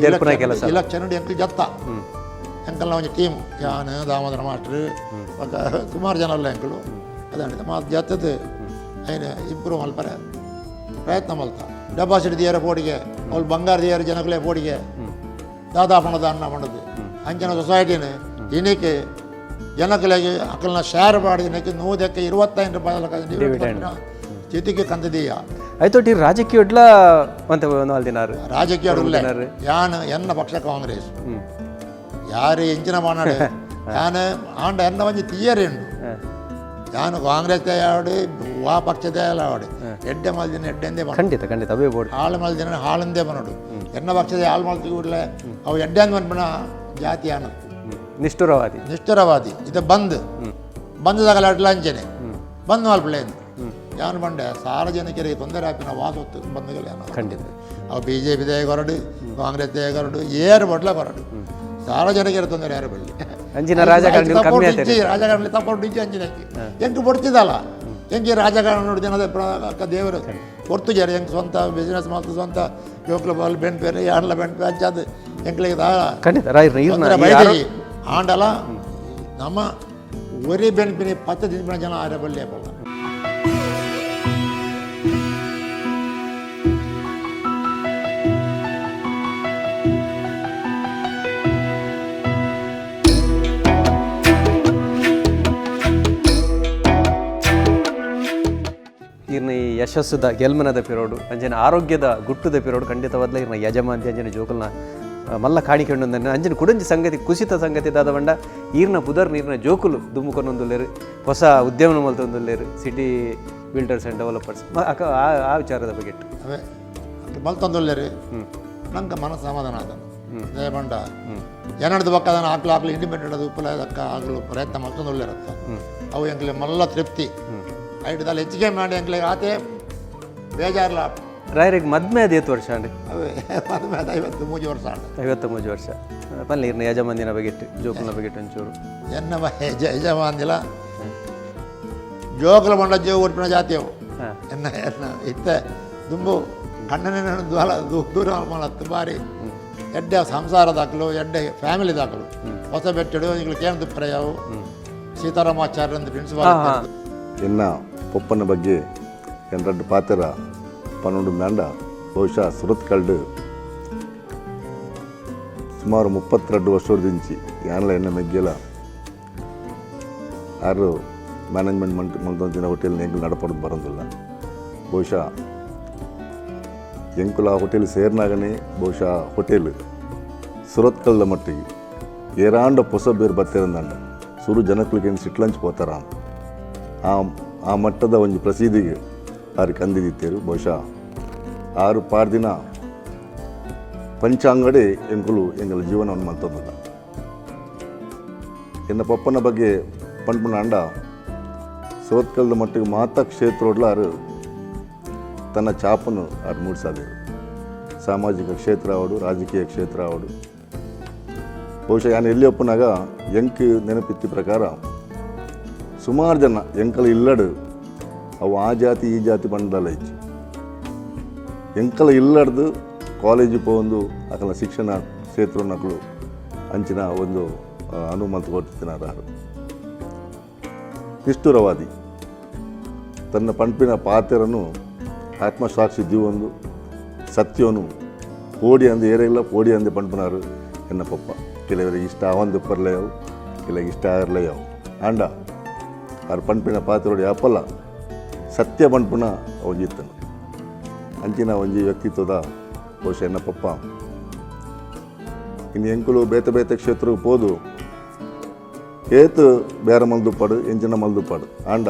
ಜರ್ಪುನ ಕೆಲಸ. ಇಲೆಕ್ಷನ್ ಎಂಕಲ್ ಜತ್ತ ಎಂಕಲ್ನ ಒಂಜಿ ಟೀಮ್ ಯಾನು ದಾಮೋದರ ಮಾಸ್ಟ್ರು ಬೊಕ್ಕ ಸುಮಾರು ಜನ ಅಲ್ಲ ಎಂಕಲು ಅದಾಂಡ ಮಾತು ಜತ್ತದು ಐನ ಇಂಪ್ರೂವ್ ಮಲ್ಪರೆ ಪ್ರಯತ್ನ ಮಲ್ತ ಡೆಪಾಸಿಟ್ ದಿಯರ ಪೋಡಿಗೆ ಅವ್ಳು ಬಂಗಾರ ದಿಯರ ಜನಕುಲೇ ಪೋಡಿಗೆ ದಾದಾ ಪಣದ ಅನ್ನ ಪಣದು ಅಂಚನ ಸೊಸೈಟಿನ ಇನಿಕೆ ಜನಕುಲೆಗೆ ಅಕಲ್ನ ಶೇರ್ ಪಾಡಿನಕ್ಕೆ ನೂದಕ್ಕೆ 25 ರೂಪಾಯಿ ಚಿತಿಗೆ ಕಂದದೀಯ. ಆಯ್ತು ಈ ರಾಜಕೀಯ ಇಡ್ಲ ಅಂತ ನಾಲ್ ದಿನಾರು ರಾಜಕೀಯ ಉಳ್ಳೆ ಯಾನ್ ಎನ್ನ ಪಕ್ಷ ಕಾಂಗ್ರೆಸ್ ಯಾರು ಎಂಚಿನ ಮಾನಾಡು ಯಾನ್ ಆಂಡ ಎನ್ನ ಒಂಜಿ ತಿಯರಿ ಉಂಡು ಯಾನು ಕಾಂಗ್ರೆಸ್ ಆವಡು ವಾ ಪಕ್ಷದ ಆವಡು ಎಡ್ಡೆ ಮಲ್ದಿನ ಎಡ್ಡೆಂದೇ ಮಾ ಖಂಡಿತ ಖಂಡಿತ ಅವೇ ಬೋರ್ಡ್ ಹಾಳು ಮಲ್ದಿನ ಹಾಳಂದೇ ಮನೋಡು ಎನ್ನ ಪಕ್ಷದ ಹಾಳು ಮಲ್ತಿ ಕೂಡಲೇ ಅವು ಎಡ್ಡೆ ಅಂದ್ ಮನ್ಪುನ ಜಾತಿ ಆನ ನಿಷ್ಠುರವಾದಿ. ನಿಷ್ಠುರವಾದಿ ಇದು ಬಂದ್ ಬಂದದಾಗ ಅಡ್ಲ ಅಂಚನೆ ಬಂದ್ ಮಲ್ಪಲೇನು ಯಾನು ಬಂಡೆ ಸಾರ್ವಜನಿಕರಿಗೆ ತೊಂದರೆ ಆಪಿನ ವಾಸೊತ್ತು ಬಂದುಗಳು ಯಾನು ಖಂಡಿತ. ಅವು ಬಿ ಜೆ ಪಿ ಕೊರಡು ಕಾಂಗ್ರೆಸ್ ಕೊರಡು ಏರು ಬಡ್ಲ ಕೊರಡು ಸಾರ್ವಜನಿಕರ ತೊಂದರೆ ಯಾರು ಬರಲಿ. ಅಂಚಿನ ರಾಜಕಾರಣಿಗಳು ಕಮ್ಮಿ ಆಯ್ತಾರೆ. ರಾಜಕಾರಣಿ ಸಪೋರ್ಟ್ ಇಜ್ಜಿ ಅಂಚಿನಕ್ಕೆ ಎಂಕ್ ಬೊಡ್ತಿದಲ್ಲ ಎಂಕ್ ಈ ರಾಜಕಾರಣ ನೋಡಿ ಜನದ ದೇವರು ಹೊರ್ತು ಜರ ಎಂಕ್ ಸ್ವಂತ ಬಿಸ್ನೆಸ್ ಮಾಡ್ತು ಸ್ವಂತ ಜೋಕ್ಲ ಬಾಲ್ ಬೆಂಡ್ಪೇರು ಯಾರ್ಲ ಬೆಂಡ್ಪೆ ಅಂಚಾದ ಎಂಕ್ಲಿಗೆ ದಾ ಖಂಡಿತ ರಾಯ್ ಈರ್ನ ತೊಂದರೆ ಬೈದಿರಿ ಆಂಡಲ ನಮ್ಮ ಒರಿ ಬೆನ್ಪಿನಿ 10 ದಿನ ಜನ ಆರೆ ಬಲ್ಲೆ ಬಲ್ಲ. ಇರ್ನ ಈ ಯಶಸ್ಸುದ ಗೆಲ್ಮನದ ಪಿರೋಡು ಅಂಜನ ಆರೋಗ್ಯದ ಗುಟ್ಟುದ ಪಿರೋಡು ಖಂಡಿತವಾದ್ಲ ಇರ್ನ ಯಜಮಾನ್ತಿ ಅಂಜನ ಜೋಕುಲ್ನ ಮಲ್ಲ ಕಾಣಿಕೆ ಉಂಡು. ಅಂಜನ ಕುಡಂಜಿ ಸಂಗತಿ ಕುಸಿತ ಸಂಗತಿ ದಾದ ಬಂಡ ಈರ್ನ ಪುದರ್ ನೀರ್ನ ಜೋಕುಲು ದುಮ್ಮುಕೊನೊಂದುಲ್ಲೇರು, ಹೊಸ ಉದ್ಯಮ ಮಲ್ತೊಂದುಲ್ಲೇರು, ಸಿಟಿ ಬಿಲ್ಡರ್ಸ್ ಆ್ಯಂಡ್ ಡೆವಲಪರ್ಸ್. ಆ ವಿಚಾರದ ಬಗ್ಗೆ. ಅವೇ ಮಲ್ತೊಂದುಲ್ಲೇರು, ನಂಗೆ ಮನಸ್ಸು ಸಮಾಧಾನ ಆದ. ದಯಪಂಡ ಏನಡ್ದು ಬಕ್ಕ ಆಕ್ಲು ಆಕ್ಲು ಇಂಡಿಪೆಂಡೆಂಟ್ ಅದು ಉಪ್ಪಲ ದಕ್ಕ ಆಗಲು ಪ್ರಯತ್ನ ಮಲ್ತೊಂದುಲ್ಲೇರತ್ತ. ಅವು ಎಂಕ್ಲೆ ಮಲ್ಲ ತೃಪ್ತಿ. ಐಟದಲ್ಲಿ ಹೆಚ್ಚಿಗೆ ಮಾಡಿ ಎಂಕ್ಲೆ ಆತೆ ಬೇಜಾರ್ಲ. ರಾಯರಿಗೆ ಮದ್ಮೆ ಅದು ಏತು ವರ್ಷ ಅಂడి? ಅವೇ ಮದುವೆ ಆದ 53 ವರ್ಷ ಆಂಡ. 53 ವರ್ಷ. ಪನ್ಲೆ ಇರ್ನ ಯಜಮಾನ್ದಿನ ಬಗ್ಗೆ, ಜೋಕುಲ್ನ ಬಗ್ಗೆ ಒಂಚೂರು. ಎನ್ನ ಯಜಮಾನ್ದಿಲ ಜೋಕುಲ ಮಂಡ ಜೋ ಉಡ್ಪಿನ ಜಾತಿಯವು. ಎನ್ನ ಎನ್ನ ಇತ್ತೆ ದುಂಬು ಕಣ್ಣನೇ ದೂರ ದೂರ ಮಲತ್ತು ಬಾರಿ ಎಡ್ಡೆ ಸಂಸಾರ ದಾಖಲು, ಎಡ್ಡೆ ಫ್ಯಾಮಿಲಿ ದಾಖಲು. ಹೊಸ ಬೆಟ್ಟಡು ಈಗಲೂ ಕೇಂದ್ರ ಪ್ರಯಾವು ಸೀತಾರಾಮಾಚಾರ್ಯ ಅಂತ ಪ್ರಿನ್ಸಿಪಾಲ್. ಎನ್ನ ಪೊಪ್ಪನ ಬಗ್ಗೆ ಎನ್ರಡ್ಡು ಪಾತೆರ ಪನ್ನೊಂಡು ದಾಂಡ, ಬಹುಶಃ ಸುರತ್ಕಲ್ಡು ಸುಮಾರು 32 ವರ್ಷದಿಂಚಿ ಯಾನ್ಲ ಎನ್ನ ಮೆಗ್ಗೆಲ ಆರು ಮ್ಯಾನೇಜ್ಮೆಂಟ್ ಮಂಟ್ ಮಲ್ತೊಂತಿನ ಹೋಟೆಲ್ ಎಂಕುಲು ನಡಪಡೋದು ಬರೋದಿಲ್ಲ. ಬಹುಶಃ ಎಂಕುಲ ಆ ಹೋಟೆಲ್ ಸೇರ್ನಾಗನೇ ಬಹುಶಃ ಹೋಟೆಲ್ ಸುರತ್ಕಲ್ದ ಮಟ್ಟಿಗೆ ಏರಾಂಡ ಪೊಸ ಬೇರು ಬತ್ತಿರಂದಂಡ ಸುರು ಜನಕ್ಕಳಿಗೆ ಸಿಟ್ಲಂಚ್ ಪೋತಾರ. ಆ ಆ ಮಟ್ಟದ ಒಂಜಿ ಪ್ರಸಿದ್ಧಿಗೆ ಆರು ಕಂದಿದಿತ್ತೇರು. ಬಹುಶಃ ಆರು ಪಾರ್ ದಿನ ಪಂಚಾಂಗಡೆ ಎಂಕುಲು ಎಂಗಲ ಜೀವನವನ್ನು ಮಲ್ತೊಂದಿಲ್ಲ. ಎನ್ನ ಪಪ್ಪನ ಬಗ್ಗೆ ಪನ್ಪುನ ಅಂಡ, ಸುರತ್ಕಲ್ದ ಮಟ್ಟಿಗೆ ಮಾತಾ ಕ್ಷೇತ್ರೋಡ್ಲ ಆರು ತನ್ನ ಛಾಪನ್ನು ಆರು ಮೂಡಿಸಾದೇರು. ಸಾಮಾಜಿಕ ಕ್ಷೇತ್ರ ಆವಡು, ರಾಜಕೀಯ ಕ್ಷೇತ್ರ ಆವಡು. ಬಹುಶಃ ಯಾನ್ ಎಲ್ಲಿ ಒಪ್ಪುನಾಗ ಎಂಕ್ ನೆನಪಿತ್ತಿ ಪ್ರಕಾರ ಸುಮಾರು ಜನ ಎಂಕಲ ಇಲ್ಲಡು ಅವು ಆ ಜಾತಿ ಈ ಜಾತಿ ಬಂಡಲ ಇಜ್ಜಿ. ಎಂಕಲ ಇಲ್ಲಡ್ದು ಕಾಲೇಜಿಗೆ ಪೋಂದು ಅಕಲ ಶಿಕ್ಷಣ ಕ್ಷೇತ್ರನಕಲು ಅಂಚಿನ ಒಂದು ಅನುಮತಿ ಕೊಡ್ತಿನಾರು. ನಿಷ್ಠುರವಾದಿ, ತನ್ನ ಪಂಪಿನ ಪಾತೆರನು ಆತ್ಮಸಾಕ್ಷಿ ದೀವೊಂದು ಸತ್ಯನು ಪೋಡಿ ಅಂದು ಏರೆಲ್ಲ ಪೋಡಿ ಅಂದು ಪಂಪನಾರು ಎನ್ನ ಪಪ್ಪ. ಕೆಲವರಿಗೆ ಇಷ್ಟ ಆವಂದು ಪರ್ಲೆಯವು, ಕೆಲವರಿಗೆ ಇಷ್ಟ ಆಗಿರಲೆಯವು. ಆಂಡ ಆರು ಪಂಪಿನ ಪಾತ್ರೋಡು ಯಾಪಲ್ಲ ಸತ್ಯ ಪಂಪುನ ಒಂಜಿ ಇತ್ತನು. ಅಂಚಿನ ಒಂಜಿ ವ್ಯಕ್ತಿತ್ವದ ಬಹುಶಃ ಎನ್ನ ಪಪ್ಪ. ಇನ್ನು ಎಂಕುಲು ಬೇತೆ ಬೇತೆ ಕ್ಷೇತ್ರಕ್ಕೆ ಪೋದು ಏತು ಬೇರೆ ಮಲ್ದುಪ್ಪಾಡು, ಎಂಚಿನ ಮಲ್ದುಪ್ಪಾಡು, ಆಂಡ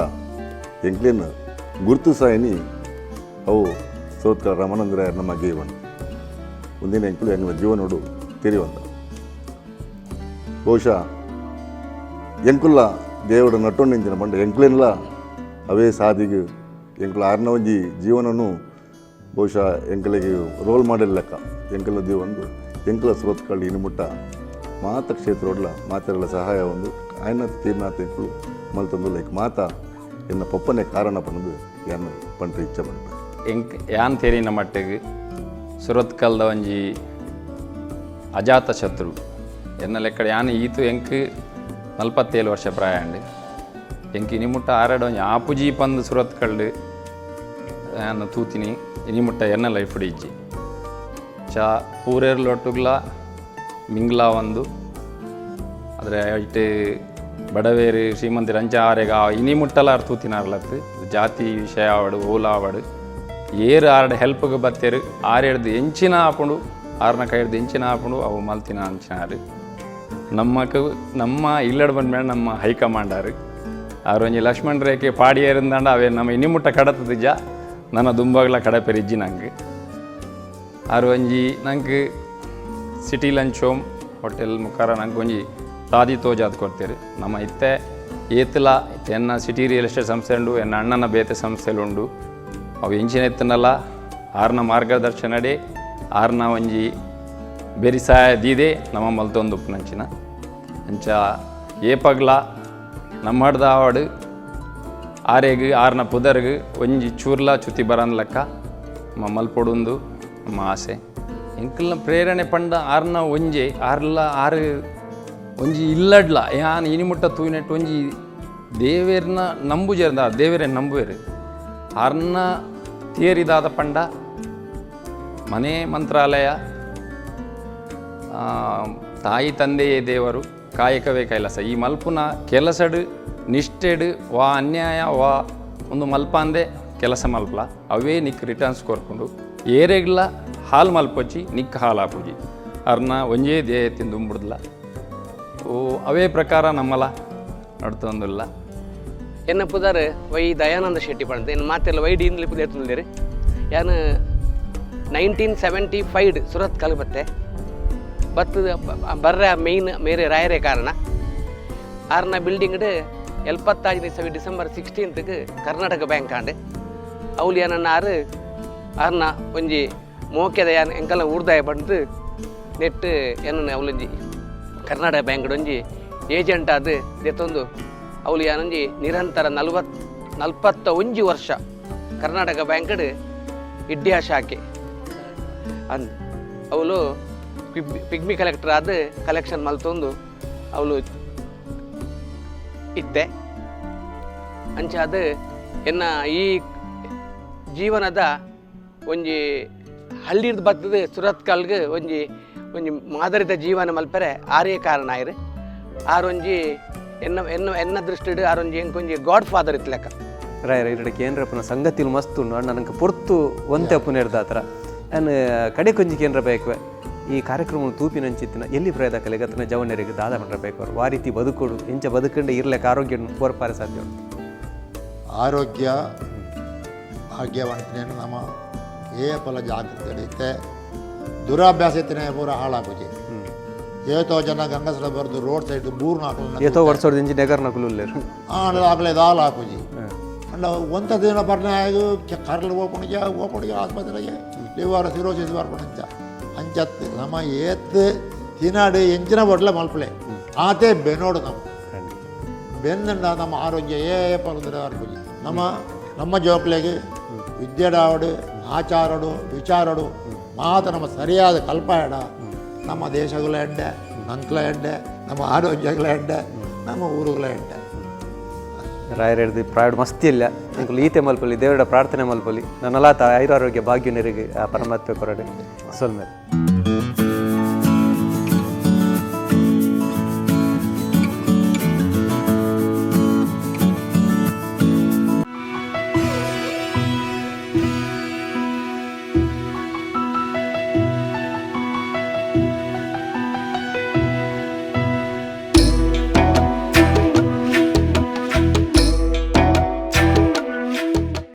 ಎಂಕ್ಲೇನ್ ಗುರ್ತು ಸಾಯಿನಿ ಅವು ಸೋತ್ಕ ರಮಣಂದ್ರ ನಮ್ಮ ಜೀವನ ಒಂದಿನ ಎಂಕುಲು ಎಂಗ್ಲ ಜೀವನೋಡು ತೆರಿವಂತ. ಬಹುಶಃ ಎಂಕುಲ್ಲ ದೇವಡ ನಟ್ಟೊಂಡು ಇಂಚಿನ ಪಂಡ ಎಂಕ್ಲೆನ್ಲ ಅವೇ ಸಾದಿಗೆ ಎಂಕುಲ ಆರ್ನ ಒಂಜಿ ಜೀವನನು ಬಹುಶಃ ಎಂಕಲಿಗೆ ರೋಲ್ ಮಾಡೆಲ್ ಲೆಕ್ಕ ಎಂಕಲ ದೀವೊಂದು ಎಂಕಲ ಸುರತ್ಕಲ್ ಇನ್ನು ಮುಟ್ಟ ಮಾತ ಕ್ಷೇತ್ರೋಡ್ಲ ಮಾತೆರೆಲ್ಲ ಸಹಾಯ ಒಂದು ಆಯ್ನ ತೀರ್ನಾಥ ಎಂಕುಲು ಮಲ್ತೊಂದು ಲೈಕ್ ಮಾತ ಎನ್ನ ಪಪ್ಪನೆ ಕಾರಣ ಪನ್ನದು ಯಾನ್ ಪಂಡ್ರೆ ಇಚ್ಛೆ ಪನ್ಪೆ. ಎಂಕ್ ಯಾನ್ ತೇರಿನ ಮಟ್ಟಿಗೆ ಸುರತ್ಕಲ್ದ ಒಂಜಿ ಅಜಾತ ಶತ್ರು ಎನ್ನ ಲೆಕ್ಕಡೆ ಯಾನ್ ಈತು ಎಂಕ್ 47 ವರ್ಷ ಪ್ರಾಯ ಅಂಡ್. ಎಂಕ್ ಇನಿ ಮುಟ್ಟ ಆರಡ ಒಂಜಿ ಆಪುಜಿ ಪಂದ್ ಸುರತ್ಕಲ್ಡ್ ಯಾನ್ ತೂತಿನಿ ಇನಿ ಮುಟ್ಟ ಎನ್ನ ಲೈಫ್ ಇಜ್ಜಿ. ಚಾ ಪೂರೇರ್ಲೊಟ್ಟುಗ್ಲ ಮಿಂಗ್ಲಾ ಒಂದು ಆದರೆ ಐಟ್ ಬಡವೇರು ಶ್ರೀಮಂತಿ ರಂಚ ಆರೆಗ ಇನಿ ಮುಟ್ಟಲಾರ್ ತೂತಿನಾರ್ಲತ್ತು. ಜಾತಿ ವಿಷಯ ಆವಡು, ಓಲ ಆವಡು, ಏರು ಆರಡ ಹೆಲ್ಪ್ಗೆ ಬತ್ತೇರು, ಆರೆಡ್ದು ಎಂಚಿನ ಆಪುಂಡು, ಆರ್ನ ಕೈ ಹಿಡ್ದು ಎಂಚಿನ ಆಪುಂಡು ಅವು ಮಲ್ತಿನ ಅಂಚಿನಾರು. ನಮ್ಮಕ್ ನಮ್ಮ ಇಲ್ಲಡ್ ಬಂದ್ಮೇಲೆ ನಮ್ಮ ಹೈಕಮಾಂಡಾರು ಆರು ಒಂಜಿ ಲಕ್ಷ್ಮಣ್ ರೇಖೆ ಪಾಡಿಯರಿಂದಾಂಡ ಅವೇ ನಮ್ಮ ಇನಿ ಮುಟ್ಟ ಕಡತದಿಜ, ನನ್ನ ದುಂಬಾಗ್ಲ ಕಡಪೆರಿಜ್ಜಿ ನಂಗೆ. ಆರು ಒಂಜಿ ನಂಗೆ ಸಿಟಿ ಲಂಚ್ ಹೋಮ್ ಹೋಟೆಲ್ ಮುಖಾರ ನಂಗೆ ಒಂಜಿ ತಾದಿ ತೋಜಾದ್ ಕೊಡ್ತೀರಿ. ನಮ್ಮ ಇತ್ತೆ ಏತಲ ಇತ್ತೆ ಎನ್ನ ಸಿಟಿ ರಿಯಲ್ ಎಸ್ಟೇಟ್ ಸಂಸ್ಥೆ ಉಂಡು, ಎನ್ನ ಅಣ್ಣನ ಬೇತೆ ಸಂಸ್ಥೆಲು ಉಂಡು. ಅವು ಎಂಚಿನ ಎತ್ತನಲ್ಲ ಆರ್ನ ಮಾರ್ಗದರ್ಶನಡೆ, ಆರ್ನ ಒಂಜಿ ಬೆರಿಸಾಯ ದೀದೆ ನಮ್ಮ ಮಲ್ತೊಂದು ಉಪ್ಪುನಂಚಿನ. ಅಂಚ ಏಪಗ್ಲ ನಮ್ಮ ಆವಡು ಆರೆಗ್ ಆರ್ನ ಪುದರ್ಗ್ ಒಂಜಿ ಚೂರ್ಲ ಚುತಿ ಬರನ್ಲಕ್ಕ ನಮ್ಮ ಮಲ್ಪೊಡುಂದು ನಮ್ಮ ಆಸೆ. ಎಂಕಲ್ನ ಪ್ರೇರಣೆ ಪಂಡ ಆರ್ನ ಒಂಜೆ ಆರ್ಲ ಆರು ಒಂಜಿ ಇಲ್ಲಡ್ಲ ಯಾನ್ ಇನಿ ಮುಟ್ಟ ತೂಯಿನೆಟ್ ಒಂಜಿ ದೇವೆರ್ನ ನಂಬುಜೆರ್ದ ದೇವೆರೆ ನಂಬುವೆರು. ಆರ್ನ ಥಿಯರಿದಾದ ಪಂಡ ಮನೆ ಮಂತ್ರಾಲಯ, ತಾಯಿ ತಂದೆಯೇ ದೇವರು, ಕಾಯಕವೇ ಕೈಲಾಸ. ಈ ಮಲ್ಪುನ ಕೆಲಸಡು ನಿಷ್ಠೆಡು ವಾ ಅನ್ಯಾಯ ವಾ ಒಂದು ಮಲ್ಪಾಂದೆ. ಕೆಲಸ ಮಲ್ಪಲ, ಅವೇ ನಿಕ್ ರಿಟರ್ನ್ಸ್ ಕೊರ್ಪುಂಡು. ಏರೆಗ್ಲ ಹಾಲು ಮಲ್ಪೊಚ್ಚಿ, ನಿಕ್ ಹಾಲು ಆಪುಜಿ. ಅರ್ನ ಒಂಜೇ ಧ್ಯೇಯ ತಿಂದುಂಬುಡ್ದಲ. ಓ ಅವೇ ಪ್ರಕಾರ ನಮ್ಮಲ ನಡ್ತೊಂದುಲ್ಲ. ಎನ್ನ ಪುದರ್ ವೈ ದಯಾನಂದ ಶೆಟ್ಟಿ ಪಂಡ್. ಎನ್ನ ಮಾತೆಲ್ಲ ವೈ ಡಿ ಇಂದ್ಲಿ ಪುದರ್. ಯಾನ್ 1975 ಸುರತ್ ಕಲ್ ಬತ್ತೆ. ಬತ್ತದ ಬರ್ರೆ ಮೇಯ್ನ್ ಮೇರೆ ರಾಯರೇ ಕಾರಣ. ಆರ್ನ ಬಿಲ್ಡಿಂಗ್ಡ್ 75ನೇ ಇಸವಿ ಡಿಸೆಂಬರ್ 16ಗೆ ಕರ್ನಾಟಕ ಬ್ಯಾಂಕ್ ಆಂಡ್. ಅವ್ಲು ಏನನ್ನ ಆರು ಆರ್ನ ಒಂಜಿ ಮೋಕೆದ ಯಾನ್ ಎಂಕಲ್ನ ಊರ್ದಾಯ ಬಂದು ನೆಟ್ ಏನನ್ನ ಅವಲೊಂಜಿ ಕರ್ನಾಟಕ ಬ್ಯಾಂಕ್ ಒಂಜಿ ಏಜೆಂಟ್ ಆದ್ ದೆತ್ತೊಂದು ಅವ್ಲು ಯಾನೊಂಜಿ ನಿರಂತರ 41 ವರ್ಷ ಕರ್ನಾಟಕ ಬ್ಯಾಂಕ್ಡ್ ಇಡ್ಯಾ ಶಾಖೆ ಅಂದ್ ಅವಳು ಪಿಗ್ಮಿ ಕಲೆಕ್ಟರ್ ಆದ ಕಲೆಕ್ಷನ್ ಮಲ್ತೊಂದು ಅವಳು ಇತ್ತೆ. ಅಂಚಾದ ಎನ್ನ ಈ ಜೀವನದ ಒಂಜಿ ಹಳ್ಳಿರ್ದು ಬತ್ತದ ಸುರತ್ಕಲ್ಗ್ ಒಂಜಿ ಒಂಜಿ ಮಾದರಿದ ಜೀವನ ಮಲ್ಪರೆ ಆರೇ ಕಾರಣ ಆಯ್ರು. ಆರೊಂಜಿ ಎನ್ನ ಎನ್ನ ಎನ್ನ ದೃಷ್ಟಿಡ್ ಆರೊಂಜಿ ಎಂಕೊಂಜಿ ಗಾಡ್ ಫಾದರ್ ಇತ್ಲೆಕ್ಕ. ರಾಯರ ಇರಡ ಕೇಂದ್ರಪ್ಪನ ಸಂಗತಿಲು ಮಸ್ತ್ ಉಂಡು ಅಣ್ಣ. ನನಗೆ ಪೊರ್ತು ಒಂತೆ ಅಪ್ಪುನೇರ್ದಾತ್ರ ನಾನು ಕಡೆ ಕೊಂಜಿ ಕೇಂದ್ರ ಬೇಕು. ಈ ಕಾರ್ಯಕ್ರಮ ತೂಪಿನಂಚಿತ್ತಿನ ಎಲ್ಲಿ ಪ್ರಯದ ಕಲೆಗತನ ಜವನರಿಗೆ ದಾದ ಬೇಕು ಅವರು ವಾ ರೀತಿ ಬದುಕೋಡು, ಇಂಚ ಬದುಕಂಡೆ ಇರ್ಲೆಕ್ಕ ಆರೋಗ್ಯ ಕೋರ್ಪಾರೆ ಸಾಧ್ಯ ಉಂಟು? ಆರೋಗ್ಯ ಭಾಗ್ಯವಂತನೇನು. ನಮ್ಮ ಏಪಲ ಜಾಗೃತಿ ಇತ್ತೆ. ದುರಾಭ್ಯಾಸ ಇತ್ತನೇ ಪೂರ ಹಾಳಾಪುಜಿ. ಏತೋ ಜನ ಗಂಗಸರ ಬರೆದು ರೋಡ್ ಸೈಡ್ ಬೂರ್ನ ಹಾಕಲು. ಏತೋ ವರ್ಷದ ಇಂಚಿ ನೆಗರ್ನ ಕುಲುಲ್ಲೇರು. ಆಂಡ ಆಗಲೇ ದಾಲ್ ಹಾಕುಜಿ. ಅಂಡ ಒಂತ ದಿನ ಬರ್ನೆ ಆಯ್ದು ಕರ್ಲು ಓಪಣಿಗೆ ಓಪಣಿಗೆ ಆಸ್ಪತ್ರೆಗೆ ಲಿವರ್ ಸಿರೋಸಿಸ್ ಬರ್ಪಣಂಚ ಅಂಚತ್. ನಮ್ಮ ಏತ್ ತಿನಾಡು ಎಂಚಿನ ಬಡ್ಲೆ ಮಲ್ಪಲೆ ಆತೆ ಬೆನೋಡು. ನಮ್ಮ ಬೆಂದಂಡ ನಮ್ಮ ಆರೋಗ್ಯ ಏಪಲಂದ್ರೆ ಬರ್ಪುಜಿ. ನಮ್ಮ ನಮ್ಮ ಜೋಕ್ಲೆಗೆ ವಿದ್ಯೆಡಾವಡು, ಆಚಾರಡು, ವಿಚಾರಡು ಮಾತ ನಮ್ಮ ಸರಿಯಾದ ಕಲ್ಪಾಯಡ ನಮ್ಮ ದೇಶಗಳ ಎಡ್ಡೆ, ನಂಕ್ಲ ಎಡ್ಡೆ, ನಮ್ಮ ಆರೋಗ್ಯಗಳ ಎಡ್ಡೆ, ನಮ್ಮ ಊರುಗಳ ಎಡ್ಡೆ. ರಾಯರ ಹಿಡ್ದು ಪ್ರಾಡ್ ಮಸ್ತಿ ಇಲ್ಲ. ಎಂಕುಲು ಈತೆ ಮಲ್ಪಲಿ, ದೇವರ ಪ್ರಾರ್ಥನೆ ಮಲ್ಪಲಿ. ನನ್ನಲಾತ ಆಯುರಾರೋಗ್ಯ ಭಾಗ್ಯ ನೆರಿಗೆ ಆ ಪರಮಾತ್ಮ ಕೊರಡೆ. ಸೊಲ್ಮೇಲೆ.